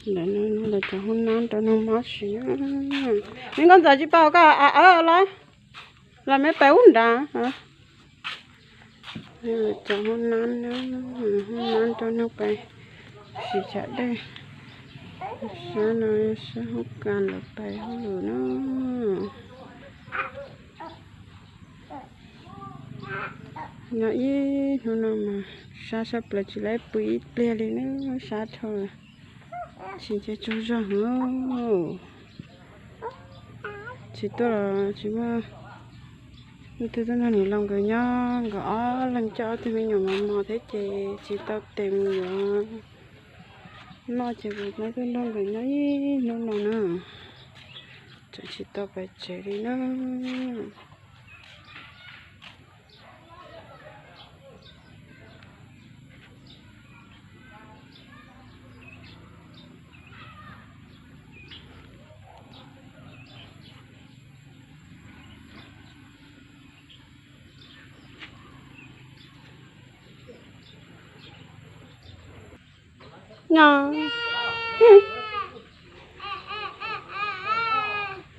Ntawm no lawv cov hoob nab rau neeg mob siv. Me nkauj ntxawm tsis pab koj a, los, los me pais ub nrad. Lawv cov hoob nab, hoob nab rau neeg pais siv tshav dej. Sab no sab hoob kas lawv pais hauj lwm na. Nyob ib hnub no mas sab sab plaws tsis laib pw ib pliag li na, sab dhau, tsis nce tsaug zog heev. Tsis tuaj los tsis muaj leej twg tuaj nrog niam laus nkawd nyob, nkawd ob leeg coj ob tug me nyuam mos mos thiab ces tsis tau tes mus yuav noj ces kuv pab tuaj nrog nkawd nyob ib hnub no na. Tseem tsis tau pais tsev li na. Nyob.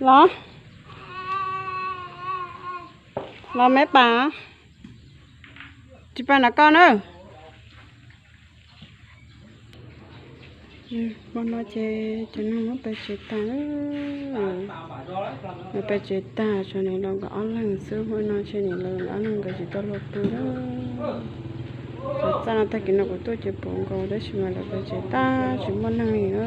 Los, los me pas, tsis pais nram koj na. Hmo no ces cov neeg muab pais tsev tag lawm. Lawv pais tsev tag, tshuav niam laus nkawd ob leeg xwb. Hmo no ces niam laus nkawd ob leeg nkawd tsis tau los pw lawm. Cov txaj no tag kis no kuv tuaj ces puv nkaus tab sis mas lawv pais tsev tag tsis muaj neeg li na.